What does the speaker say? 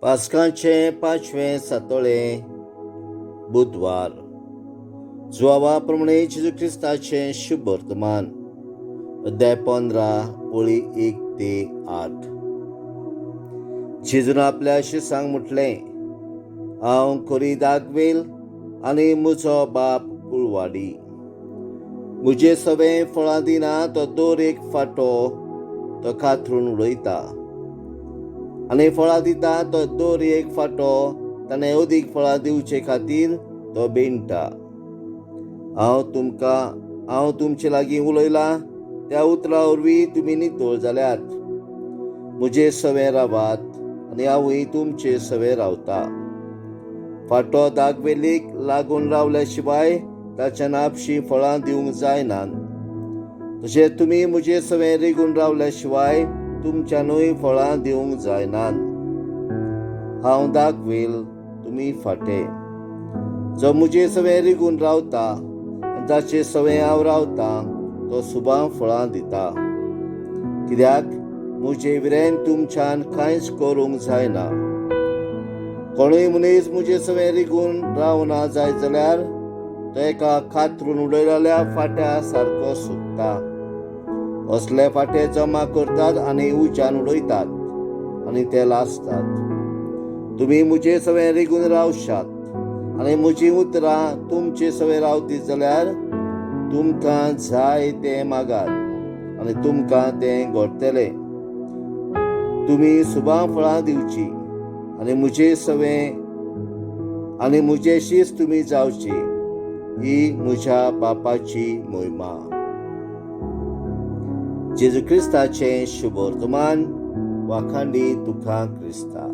पास्कांचें पांचवें सातोळें, बुधवार. जुवावा प्रमाणे जेजू क्रिस्ताचें शुभ वर्तमान, अध्याय 15, ओळी 1 ते 8. जेजून आपल्या शिसांक म्हटलें, हांव खरी दागवेल आनी म्हजो बाप कुळवाडी. म्हजे सवें फळां दिना तो दर एक फांटो तो कातरून उडयता आनी फळां दिता तो दर एक फांटो ताणें अदीक फळां दिवचे खातीर तो बेणटा. हांव तुमचे लागीं उलयलां त्या उतरां वरवीं तुमी नितळ जाल्यात. म्हजे सवें रावात आनी हांवूय तुमचे सवें रावता. फांटो दागवेलीक लागून रावल्या शिवाय ताच्यान आपशी फळां दिवंक जायनात, तशें तुमी म्हजे सवें रिगून रावल्या शिवाय तुमच्यानूय फळां दिवंक जायनात. हांव दागवेल, तुमी फांटे. जो म्हजे सवें रिगून रावता आनी जाचे सवें हांव रावता तो सुबां फळां दिता, कित्याक म्हजे विरेन तुमच्यान कांयच करूंक जायना. कोणूय मनीस म्हजे सवें रिगून रावना जायत जाल्यार तो एका कातरून उडयलेल्या फाट्या सारको सुकता. असले फाटे जमा करतात आनी उज्यान उडयतात आनी ते लासतात. तुमी म्हजे सवें रिगून रावशात आनी म्हजीं उतरां तुमचे सवें रावतीत जाल्यार तुमकां जाय तें मागात आनी तुमकां तें घडटलें. तुमी सुबां फळां दिवची आनी म्हजे सवें आनी म्हजेशीच तुमी जावची, ही म्हज्या बापाची मोहिमा. जेजू क्रिस्ताचें शुभ वर्तमान. वाखांडी तुका क्रिस्ता.